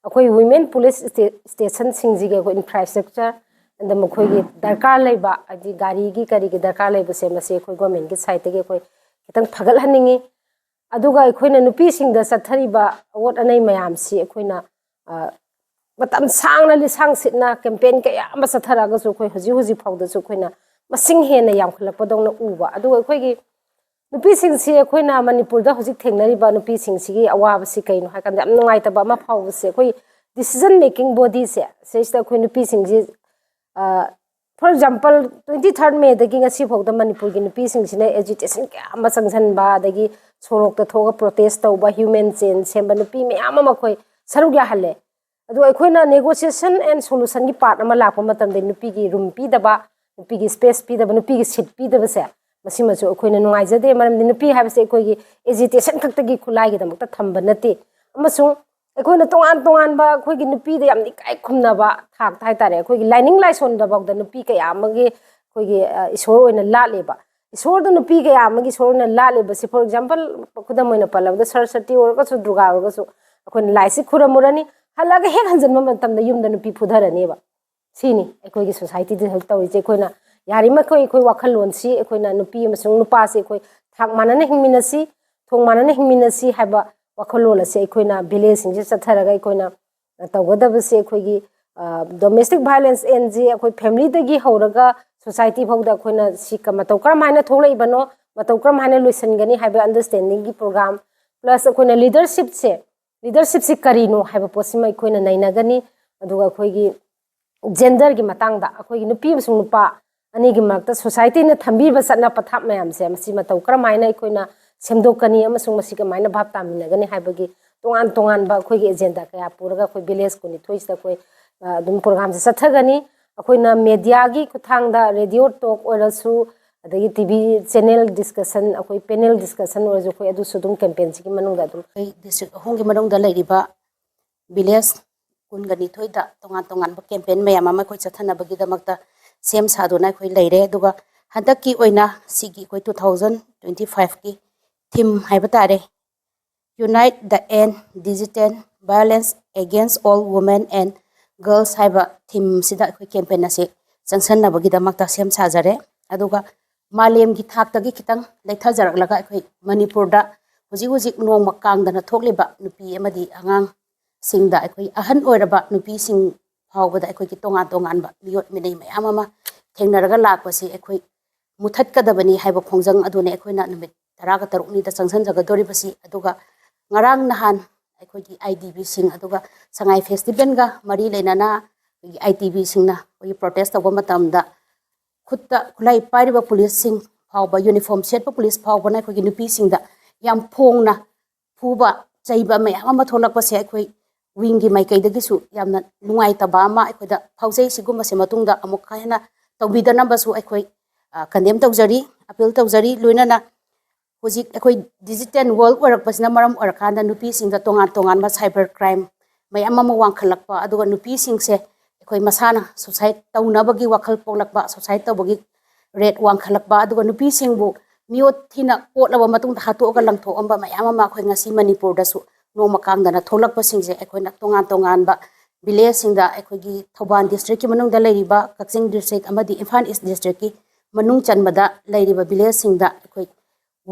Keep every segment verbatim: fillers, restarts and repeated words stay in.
ꯑꯩꯈꯣꯏ women police ꯁ꯭ꯇꯦꯁꯟꯁꯤꯡꯁꯤꯒꯤ ꯑꯩꯈꯣꯏ infrastructure, ꯑꯗ ꯃꯈꯣꯏꯒꯤ ꯗꯔꯀꯥꯔ ꯂꯩꯕ, ꯍꯥꯏꯗꯤ ꯒꯥꯔꯤꯒꯤ ꯀꯔꯤꯒꯤ ꯗꯔꯀꯥꯔ ꯂꯩꯕꯁꯦ, ꯃꯁꯤ ꯑꯩꯈꯣꯏ ꯒꯣꯔꯃꯦꯟꯒꯤ ꯁꯥꯏꯠꯇꯒꯤ ꯑꯩꯈꯣꯏ ꯈꯤꯇꯪ ꯐꯒꯠꯍꯟꯅꯤꯡꯉꯤ꯫ ꯑꯗꯨꯒ ꯑꯩꯈꯣꯏꯅ ꯅꯨꯄꯤꯁꯤꯡꯗ ꯆꯠꯊꯔꯤꯕ ꯑꯋꯣꯠ ꯑꯅꯩ ꯃꯌꯥꯝꯁꯤ ꯑꯩꯈꯣꯏꯅ, ꯑ, ꯃꯇꯝ ꯁꯥꯡꯅ ꯂꯤꯁꯥꯡ ꯁꯤꯠꯅ ꯀꯦꯝꯄꯦꯟ ꯀꯌꯥ ꯑꯃ ꯆꯠꯊꯔꯛꯑꯒꯁꯨ ꯑꯩꯈꯣꯏ ꯍꯧꯖꯤꯛ ꯍꯧꯖꯤꯛ ꯐꯥꯎꯗꯁꯨ ꯑꯩꯈꯣꯏꯅ ꯃꯁꯤꯡ ꯍꯦꯟꯅ ꯌꯥꯝꯈꯠꯂꯛꯄꯗꯧꯅ ꯎꯕ꯫ ꯑꯗꯨꯒ ꯑꯩꯈꯣꯏꯒꯤ ꯅꯨꯄꯤꯁꯤꯡꯁꯤ, ꯑꯩꯈꯣꯏꯅ ꯃꯅꯤꯄꯨꯔꯗ ꯍꯧꯖꯤꯛ ꯊꯦꯡꯅꯔꯤꯕ ꯅꯨꯄꯤꯁꯤꯡꯁꯤꯒꯤ ꯑꯋꯥꯕꯁꯤ ꯀꯩꯅꯣ ꯍꯥꯏ ꯀꯥꯟꯗ, ꯌꯥꯝ ꯅꯨꯡꯉꯥꯏꯇꯕ ꯑꯃ ꯐꯥꯎꯕꯁꯦ, ꯑꯩꯈꯣꯏ decision making bodyꯁꯦ, ꯁꯤꯁꯤꯗ ꯑꯩꯈꯣꯏ ꯅꯨꯄꯤꯁꯤꯡꯁꯤ, for example, twenty third Mayꯗꯒꯤ ꯉꯁꯤ ꯐꯥꯎꯗ ꯃꯅꯤꯄꯨꯔꯒꯤ ꯅꯨꯄꯤꯁꯤꯡꯁꯤꯅ agitation ꯀꯌꯥ ꯑꯃ ꯆꯪꯁꯤꯟꯕ, ꯑꯗꯒꯤ ꯁꯣꯔꯣꯛꯇ ꯊꯣꯛꯑꯒ protest ꯇꯧꯕ, human chain ꯁꯦꯝꯕ ꯅꯨꯄꯤ ꯃꯌꯥꯝ ꯑꯃ ꯑꯩꯈꯣꯏ ꯁꯔꯨꯛ ꯌꯥꯍꯜꯂꯦ꯫ ꯑꯗꯨ ꯑꯩꯈꯣꯏꯅ negotiation and solutionꯒꯤ part ꯑꯃ ꯂꯥꯛꯄ ꯃꯇꯝꯗ ꯅꯨꯄꯤꯒꯤ room ꯄꯤꯗꯕ, ꯅꯨꯄꯤꯒꯤ space ꯄꯤꯗꯕ, ꯅꯨꯄꯤꯒꯤ seat ꯄꯤꯗꯕꯁꯦ, ꯃꯁꯤꯃꯁꯨ ꯑꯩꯈꯣꯏꯅ ꯅꯨꯡꯉꯥꯏꯖꯗꯦ꯫ ꯃꯔꯝꯗꯤ ꯅꯨꯄꯤ ꯍꯥꯏꯕꯁꯦ ꯑꯩꯈꯣꯏꯒꯤ agitation ꯈꯛꯇꯒꯤ ꯈꯨꯠꯂꯥꯏꯒꯤꯗꯃꯛꯇ ꯊꯝꯕ ꯅꯠꯇꯦ꯫ ꯑꯃꯁꯨꯡ ꯑꯩꯈꯣꯏꯅ ꯇꯣꯉꯥꯟ ꯇꯣꯉꯥꯟꯕ ꯑꯩꯈꯣꯏꯒꯤ ꯅꯨꯄꯤꯗ ꯌꯥꯝꯅ ꯏꯀꯥꯏ ꯈꯨꯝꯅꯕ ꯊꯥꯛꯇ ꯍꯥꯏꯇꯥꯔꯦ, ꯑꯩꯈꯣꯏꯒꯤ ꯂꯥꯏꯅꯤꯡ ꯂꯥꯏꯁꯣꯟꯗꯐꯥꯎꯗ ꯅꯨꯄꯤ ꯀꯌꯥ ꯑꯃꯒꯤ ꯑꯩꯈꯣꯏꯒꯤ, ꯑ, ꯏꯁꯣꯔ ꯑꯣꯏꯅ ꯂꯥꯠꯂꯦꯕ꯫ ꯏꯁꯣꯔꯗ ꯅꯨꯄꯤ ꯀꯌꯥ ꯑꯃꯒꯤ ꯏꯁꯣꯔ ꯑꯣꯏꯅ ꯂꯥꯠꯂꯤꯕꯁꯤ, for example, ꯈꯨꯗꯝ ꯑꯣꯏꯅ ꯄꯜꯂꯕꯗ ꯁꯔꯁꯋꯇꯤ ꯑꯣꯏꯔꯒꯁꯨ, ꯗꯨꯔꯒꯥ ꯑꯣꯏꯔꯒꯁꯨ, ꯑꯩꯈꯣꯏꯅ ꯂꯥꯏꯁꯤ ꯈꯨꯔꯝꯃꯨꯔꯅꯤ, ꯍꯜꯂꯛꯑꯒ ꯍꯦꯛ ꯍꯟꯖꯤꯟꯕ ꯃꯇꯝꯗ ꯌꯨꯝꯗ ꯅꯨꯄꯤ ꯐꯨꯊꯔꯅꯦꯕ꯫ ꯁꯤꯅꯤ ꯑꯩꯈꯣꯏꯒꯤ societyꯗ ꯍꯧꯖꯤꯛ ꯇꯧꯔꯤꯁꯦ꯫ ꯑꯩꯈꯣꯏꯅ ꯌꯥꯔꯤꯃꯈꯩ ꯑꯩꯈꯣꯏ ꯋꯥꯈꯜꯂꯣꯟꯁꯤ, ꯑꯩꯈꯣꯏꯅ ꯅꯨꯄꯤ ꯑꯃꯁꯨꯡ ꯅꯨꯄꯥꯁꯤ ꯑꯩꯈꯣꯏ ꯊꯥꯛ ꯃꯥꯟꯅꯅ ꯍꯤꯡꯃꯤꯟꯅꯁꯤ, ꯊꯣꯡ ꯃꯥꯟꯅꯅ ꯍꯤꯡꯃꯤꯟꯅꯁꯤ ꯍꯥꯏꯕ ꯋꯥꯈꯜꯂꯣꯟ ꯑꯁꯤ ꯑꯩꯈꯣꯏꯅ villageꯁꯤꯡꯁꯤꯗ ꯆꯠꯊꯔꯒ ꯑꯩꯈꯣꯏꯅ ꯇꯧꯒꯗꯕꯁꯦ꯫ ꯑꯩꯈꯣꯏꯒꯤ, ꯑ, domestic violence ꯑꯦꯟ ꯖꯤ ꯑꯩꯈꯣꯏ familyꯗꯒꯤ ꯍꯧꯔꯒ society ꯐꯥꯎꯗ ꯑꯩꯈꯣꯏꯅ ꯁꯤ ꯀ-, ꯃꯇꯧ ꯀꯔꯝ ꯍꯥꯏꯅ ꯊꯣꯛꯂꯛꯏꯕꯅꯣ, ꯃꯇꯧ ꯀꯔꯝ ꯍꯥꯏꯅ ꯂꯣꯏꯁꯤꯟꯒꯅꯤ ꯍꯥꯏꯕ understandingꯒꯤ program, plus ꯑꯩꯈꯣꯏꯅ leadershipꯁꯦ, leadershipꯁꯤ ꯀꯔꯤꯅꯣ ꯍꯥꯏꯕ ꯄꯣꯠꯁꯤꯃ ꯑꯩꯈꯣꯏꯅ ꯅꯩꯅꯒꯅꯤ꯫ ꯑꯗꯨꯒ ꯑꯩꯈꯣꯏꯒꯤ genderꯒꯤ ꯃꯇꯥꯡꯗ, ꯑꯩꯈꯣꯏꯒꯤ ꯅꯨꯄꯤ ꯑꯃꯁꯨꯡ ꯅꯨꯄꯥ ꯑꯅꯤꯒꯤ ꯃꯔꯛꯇ societyꯅ ꯊꯝꯕꯤꯕ ꯆꯠꯅ ꯄꯊꯥꯞ ꯃꯌꯥꯝꯁꯦ, ꯃꯁꯤ ꯃꯇꯧ ꯀꯔꯝ ꯍꯥꯏꯅ ꯑꯩꯈꯣꯏꯅ ꯁꯦꯝꯗꯣꯛꯀꯅꯤ ꯑꯃꯁꯨꯡ ꯃꯁꯤ ꯀꯃꯥꯏꯅ ꯚꯥꯞ ꯇꯥꯃꯤꯟꯅꯒꯅꯤ ꯍꯥꯏꯕꯒꯤ ꯇꯣꯉꯥꯟ ꯇꯣꯉꯥꯟꯕ ꯑꯩꯈꯣꯏꯒꯤ agenda ꯀꯌꯥ ꯄꯨꯔꯒ ꯑꯩꯈꯣꯏ village ꯀꯨꯟꯅꯤꯊꯣꯏꯁꯤꯗ ꯑꯩꯈꯣꯏ, ꯑ, ꯑꯗꯨꯝ programꯁꯦ ꯆꯠꯊꯒꯅꯤ꯫ ꯑꯩꯈꯣꯏꯅ mediaꯒꯤ ꯈꯨꯠꯊꯥꯡꯗ radio talk ꯑꯣꯏꯔꯁꯨ, ꯑꯗꯒꯤ T V channel discussion, ꯑꯩꯈꯣꯏ panel discussion ꯑꯣꯏꯔꯁꯨ, ꯑꯩꯈꯣꯏ ꯑꯗꯨꯁꯨ ꯑꯗꯨꯝ campaignꯁꯤꯒꯤ ꯃꯅꯨꯡꯗ ꯑꯗꯨꯝ ꯑꯩꯈꯣꯏ district ꯑꯍꯨꯝꯒꯤ ꯃꯅꯨꯡꯗ ꯂꯩꯔꯤꯕ village ꯀꯨꯟꯒ ꯅꯤꯊꯣꯏꯗ ꯇꯣꯉꯥꯟ ꯇꯣꯉꯥꯟꯕ campaign ꯃꯌꯥꯝ ꯑꯃ ꯑꯩꯈꯣꯏ ꯆꯠꯊꯅꯕꯒꯤꯗꯃꯛꯇ ꯁꯦꯝ ꯁꯥꯗꯨꯅ ꯑꯩꯈꯣꯏ ꯂꯩꯔꯦ꯫ ꯑꯗꯨꯒ ꯍꯟꯗꯛꯀꯤ ꯑꯣꯏꯅ ꯁꯤꯒꯤ ꯑꯩꯈꯣꯏ two thousand twenty fiveꯀꯤ theme ꯍꯥꯏꯕ ꯇꯥꯔꯦ, Unite the End Digital Violence Against All Women and Girls ꯍꯥꯏꯕ ꯊꯤꯝꯁꯤꯗ ꯑꯩꯈꯣꯏ ꯀꯦꯝꯄꯦꯟ ꯑꯁꯤ ꯆꯪꯁꯟꯅꯕꯒꯤꯗꯃꯛꯇ ꯁꯦꯝ ꯁꯥꯖꯔꯦ꯫ ꯑꯗꯨꯒ ꯃꯥꯂꯦꯝꯒꯤ ꯊꯥꯛꯇꯒꯤ ꯈꯤꯇꯪ ꯂꯩꯊꯖꯔꯛꯂꯒ ꯑꯩꯈꯣꯏ ꯃꯅꯤꯄꯨꯔꯗ ꯍꯧꯖꯤꯛ ꯍꯧꯖꯤꯛ ꯅꯣꯡꯃ ꯀꯥꯡꯗꯅ ꯊꯣꯛꯂꯤꯕ ꯅꯨꯄꯤ ꯑꯃꯗꯤ ꯑꯉꯥꯡꯁꯤꯡꯗ, ꯑꯩꯈꯣꯏ ꯑꯍꯟ ꯑꯣꯏꯔꯕ ꯅꯨꯄꯤꯁꯤꯡ ꯐꯥꯎꯕꯗ ꯑꯩꯈꯣꯏꯒꯤ ꯇꯣꯉꯥꯟ ꯇꯣꯉꯥꯟꯕ ꯃꯤꯑꯣꯠ ꯃꯤꯅꯩ ꯃꯌꯥꯝ ꯑꯃ ꯊꯦꯡꯅꯔꯒ ꯂꯥꯛꯄꯁꯤ ꯑꯩꯈꯣꯏ ꯃꯨꯊꯠꯀꯗꯕꯅꯤ ꯍꯥꯏꯕ ꯈꯣꯡꯖꯪ ꯑꯗꯨꯅꯤ ꯑꯩꯈꯣꯏꯅ ꯅꯨꯃꯤꯠ ꯇꯔꯥꯒ ꯇꯔꯨꯛꯅꯤꯗ ꯆꯪꯁꯤꯟꯖꯒꯗꯧꯔꯤꯕꯁꯤ꯫ ꯑꯗꯨꯒ ꯉꯔꯥꯡ ꯅꯍꯥꯟ ꯑꯩꯈꯣꯏꯒꯤ ꯑꯥꯏ ꯗꯤ ꯕꯤꯁꯤꯡ ꯑꯗꯨꯒ ꯁꯉꯥꯏ ꯐꯦꯁꯇꯤꯚꯦꯜꯒ ꯃꯔꯤ ꯂꯩꯅꯅ ꯑꯩꯈꯣꯏꯒꯤ ꯑꯥꯏ ꯗꯤ ꯕꯤꯁꯤꯡꯅ ꯑꯩꯈꯣꯏꯒꯤ ꯄ꯭ꯔꯣꯇꯦꯁ ꯇꯧꯕ ꯃꯇꯝꯗ ꯈꯨꯠꯇ ꯈꯨꯠꯂꯥꯏ ꯄꯥꯏꯔꯤꯕ ꯄꯨꯂꯤꯁꯁꯤꯡ ꯐꯥꯎꯕ, ꯌꯨꯅꯤꯐꯣꯔꯝ ꯁꯦꯠꯄ ꯄꯨꯂꯤꯁ ꯐꯥꯎꯕꯅ ꯑꯩꯈꯣꯏꯒꯤ ꯅꯨꯄꯤꯁꯤꯡꯗ ꯌꯥꯝ ꯐꯣꯡꯅ ꯐꯨꯕ ꯆꯩꯕ ꯃꯌꯥꯝ ꯑꯃ ꯊꯣꯛꯂꯛꯄꯁꯦ ꯑꯩꯈꯣꯏ ꯋꯤꯡꯒꯤ ꯃꯥꯏꯀꯩꯗꯒꯤꯁꯨ ꯌꯥꯝꯅ ꯅꯨꯡꯉꯥꯏꯇꯕ ꯑꯃ ꯑꯩꯈꯣꯏꯗ ꯐꯥꯎꯖꯩ꯫ ꯁꯤꯒꯨꯝꯕꯁꯦ ꯃꯇꯨꯡꯗ ꯑꯃꯨꯛꯀ ꯍꯦꯟꯅ ꯇꯧꯕꯤꯗꯅꯕꯁꯨ ꯑꯩꯈꯣꯏ ꯀꯟꯗꯦꯝ ꯇꯧꯖꯔꯤ, ꯑꯄꯤꯜ ꯇꯧꯖꯔꯤ꯫ ꯂꯣꯏꯅꯅ ꯍꯧꯖꯤꯛ ꯑꯩꯈꯣꯏ ꯗꯤꯖꯤꯇꯦꯜ ꯋꯥꯔꯜ ꯑꯣꯏꯔꯛꯄꯁꯤꯅ ꯃꯔꯝ ꯑꯣꯏꯔꯀꯥꯟꯗ ꯅꯨꯄꯤꯁꯤꯡꯗ ꯇꯣꯉꯥꯟ ꯇꯣꯉꯥꯟꯕ ꯁꯥꯏꯕꯔ ꯀ꯭ꯔꯥꯏꯝ ꯃꯌꯥꯝ ꯑꯃ ꯋꯥꯡꯈꯠꯂꯛꯄ, ꯑꯗꯨꯒ ꯅꯨꯄꯤꯁꯤꯡꯁꯦ ꯑꯩꯈꯣꯏ ꯃꯁꯥꯅ ꯁꯨꯁꯥꯏꯠ ꯇꯧꯅꯕꯒꯤ ꯋꯥꯈꯜ ꯄꯣꯛꯂꯛꯄ, ꯁꯨꯁꯥꯏꯠ ꯇꯧꯕꯒꯤ ꯔꯦꯠ ꯋꯥꯡꯈꯠꯂꯛꯄ, ꯑꯗꯨꯒ ꯅꯨꯄꯤꯁꯤꯡꯕꯨ ꯃꯤꯑꯣꯠ ꯊꯤꯅ ꯑꯣꯠꯂꯕ ꯃꯇꯨꯡꯗ ꯍꯥꯠꯇꯣꯛꯑꯒ ꯂꯪꯊꯣꯛꯑꯝꯕ ꯃꯌꯥꯝ ꯑꯃ ꯑꯩꯈꯣꯏ ꯉꯁꯤ ꯃꯅꯤꯄꯨꯔꯗꯁꯨ ꯅꯣꯡꯃ ꯀꯥꯡꯗꯅ ꯊꯣꯛꯂꯛꯄꯁꯤꯡꯁꯦ ꯑꯩꯈꯣꯏꯅ ꯇꯣꯉꯥꯟ ꯇꯣꯉꯥꯟꯕ ꯚꯤꯂꯦꯖꯁꯤꯡꯗ, ꯑꯩꯈꯣꯏꯒꯤ ꯊꯧꯕꯥꯜ ꯗꯤꯁꯇ꯭ꯔꯤꯛꯀꯤ ꯃꯅꯨꯡꯗ ꯂꯩꯔꯤꯕ ꯀꯛꯆꯤꯡ ꯗꯤꯁꯇ꯭ꯔꯤꯛ ꯑꯃꯗꯤ ꯏꯝꯐꯥꯜ ꯏꯁ ꯗꯤꯁꯇ꯭ꯔꯤꯛꯀꯤ ꯃꯅꯨꯡ ꯆꯟꯕꯗ ꯂꯩꯔꯤꯕ ꯚꯤꯂꯦꯖꯁꯤꯡꯗ ꯑꯩꯈꯣꯏ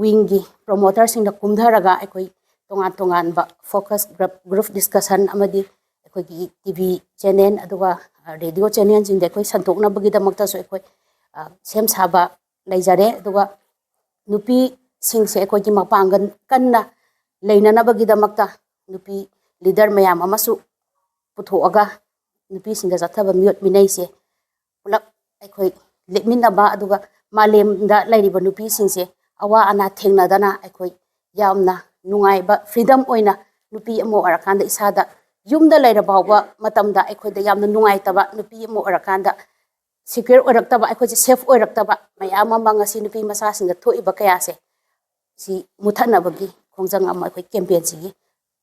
ꯋꯤꯡꯒꯤ ꯄ꯭ꯔꯣꯃꯣꯇꯔꯁꯤꯡꯗ ꯀꯨꯝꯊꯔꯒ ꯑꯩꯈꯣꯏ ꯇꯣꯉꯥꯟ ꯇꯣꯉꯥꯟꯕ ꯐꯣꯀꯁ ꯒ꯭ꯔꯨꯞ, ꯒ꯭ꯔꯨꯞ ꯗꯤꯁꯀꯁꯟ ꯑꯃꯗꯤ ꯑꯩꯈꯣꯏꯒꯤ ꯇꯤ ꯚꯤ ꯆꯦꯅꯦꯜ ꯑꯗꯨꯒ ꯔꯦꯗꯤꯑꯣ ꯆꯦꯅꯦꯜꯁꯤꯡꯗ ꯑꯩꯈꯣꯏ ꯁꯟꯗꯣꯛꯅꯕꯒꯤꯗꯃꯛꯇꯁꯨ ꯑꯩꯈꯣꯏ ꯁꯦꯝ ꯁꯥꯕ ꯂꯩꯖꯔꯦ꯫ ꯑꯗꯨꯒ ꯅꯨꯄꯤꯁꯤꯡꯁꯦ ꯑꯩꯈꯣꯏꯒꯤ ꯃꯄꯥꯡꯒꯜ ꯀꯟꯅ ꯂꯩꯅꯅꯕꯒꯤꯗꯃꯛꯇ ꯅꯨꯄꯤ ꯂꯤꯗꯔ ꯃꯌꯥꯝ ꯑꯃꯁꯨ ꯄꯨꯊꯣꯛꯑꯒ ꯅꯨꯄꯤꯁꯤꯡꯗ ꯆꯠꯊꯕ ꯃꯤꯑꯣꯠ ꯃꯤꯅꯩꯁꯦ ꯄꯨꯂꯞ ꯑꯩꯈꯣꯏ ꯂꯦꯞꯃꯤꯟꯅꯕ, ꯑꯗꯨꯒ ꯃꯥꯂꯦꯝꯗ ꯂꯩꯔꯤꯕ ꯅꯨꯄꯤꯁꯤꯡꯁꯦ ꯑꯋꯥ ꯑꯅꯥ ꯊꯦꯡꯅꯗꯅ ꯑꯩꯈꯣꯏ ꯌꯥꯝꯅ ꯅꯨꯡꯉꯥꯏꯕ, ꯐ꯭ꯔꯤꯗꯝ ꯑꯣꯏꯅ ꯅꯨꯄꯤ ꯑꯃ ꯑꯣꯏꯔꯀꯥꯟꯗ ꯏꯁꯥꯗ ꯌꯨꯝꯗ ꯂꯩꯔ ꯐꯥꯎꯕ ꯃꯇꯝꯗ ꯑꯩꯈꯣꯏꯗ ꯌꯥꯝꯅ ꯅꯨꯡꯉꯥꯏꯇꯕ, ꯅꯨꯄꯤ ꯑꯃ ꯑꯣꯏꯔꯀꯥꯟꯗ ꯁꯤꯀ꯭ꯌꯣꯔ ꯑꯣꯏꯔꯛꯇꯕ, ꯑꯩꯈꯣꯏꯁꯦ ꯁꯦꯐ ꯑꯣꯏꯔꯛꯇꯕ ꯃꯌꯥꯝ ꯑꯃ ꯉꯁꯤ ꯅꯨꯄꯤ ꯃꯆꯥꯁꯤꯡꯗ ꯊꯣꯛꯏꯕ ꯀꯌꯥꯁꯦ ꯁꯤ ꯃꯨꯊꯠꯅꯕꯒꯤ ꯈꯣꯡꯖꯪ ꯑꯃ ꯑꯩꯈꯣꯏ ꯀꯦꯝꯄꯦꯟꯁꯤꯒꯤ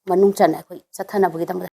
ꯃꯅꯨꯡ ꯆꯟꯅ ꯑꯩꯈꯣꯏ ꯆꯠꯊꯅꯕꯒꯤꯗꯃꯛꯇ